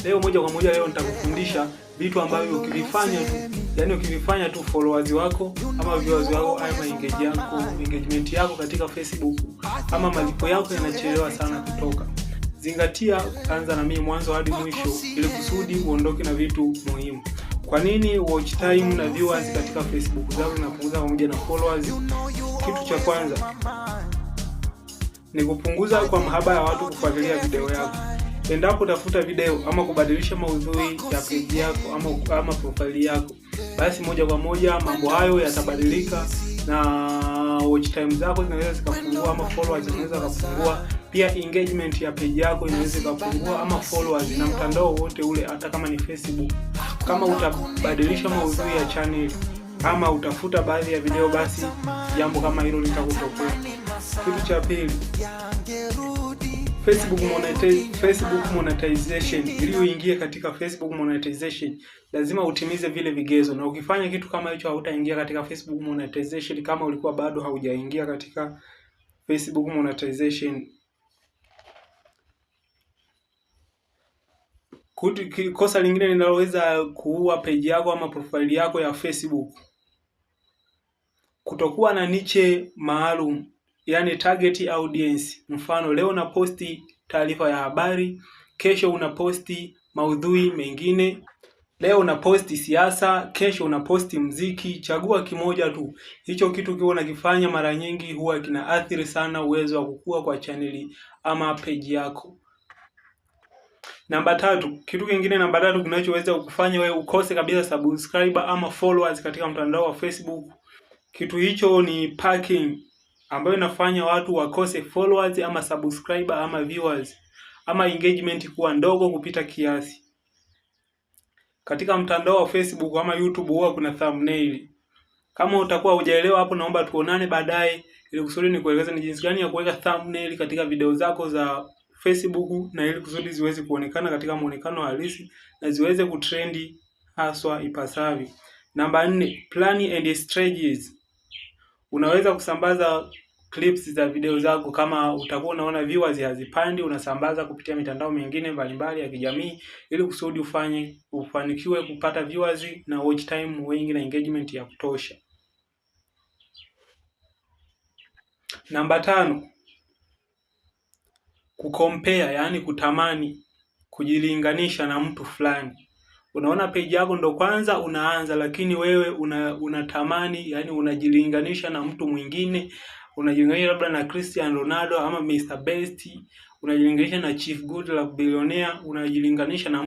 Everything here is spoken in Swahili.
Leo moja kwa moja, leo nitakufundisha vitu ambavyo ukivifanya tu, yani ukivifanya tu followers wako ama viewers wako ama engage yako, engagement yako katika Facebook ama malipo yako yanachelewa sana kutoka. Zingatia anza na mimi mwanzo hadi mwisho, ili kusudi uondoke na vitu muhimu. Kwa nini watch time na viewers katika Facebook zako zinapunguza pamoja na followers? Kitu cha kwanza ni kupunguza kwa mahaba ya watu kufuatilia video yako. Endapo utafuta video ama kubadilisha maudhui ya page yako ama profile yako, basi moja kwa moja mambo hayo yatabadilika na watch time zako zinaweza zikapungua ama followers zinaweza kupungua. Pia engagement ya page yako inaweza ikapungua ama followers na mtandao wote ule, hata kama ni Facebook. Kama utabadilisha maudhui ya channel ama utafuta baadhi ya video, basi jambo kama hilo litakutokea. Kitu cha pili, Facebook monetization. Ili uingie katika Facebook monetization lazima utimize vile vigezo, na ukifanya kitu kama hicho hautaingia katika Facebook monetization kama ulikuwa bado haujaingia katika Facebook monetization. Kosa lingine linaloweza kuua page yako ama profile yako ya Facebook, kutokuwa na niche maalum, yani target audience. Mfano, leo unaposti taarifa ya habari, kesho unaposti maudhui mengine, leo unaposti siasa, kesho unaposti mziki. Chagua kimoja tu. Hicho kitu ukiwa unakifanya mara nyingi huwa kinaathiri sana uwezo wa kukua kwa chaneli ama page yako. Namba tatu, kitu kingine namba tatu kinachoweza kukufanya wewe ukose kabisa subscriber ama followers katika mtandao wa Facebook, kitu hicho ni parking, ambayo inafanya watu wakose followers ama subscriber ama viewers ama engagement kuwa ndogo kupita kiasi. Katika mtandao wa Facebook ama YouTube huwa kuna thumbnail. Kama utakuwa hujaelewa hapo, naomba tuonane baadaye ili kusudi nikuelekeze ni jinsi gani ya kuweka thumbnail katika video zako za Facebook na ili kusudi ziweze kuonekana katika muonekano halisi na ziweze kutrendi haswa ipasavyo. Namba 4, plan and strategies. Unaweza kusambaza clips za video zako kama utakuwa unaona viewers hazipandi, unasambaza kupitia mitandao mingine mbalimbali ya kijamii ili kusudi ufanikiwe kupata viewers na watch time wengi na engagement ya kutosha. Namba 5, kukompea, yaani kutamani, kujilinganisha na mtu fulani. Unaona page yako ndo kwanza unaanza, lakini wewe unatamani, yani unajilinganisha na mtu mwingine, unajilinganisha labda na Cristiano Ronaldo ama Mr Beast, unajilinganisha na Chief Goodluck Billionaire, unajilinganisha na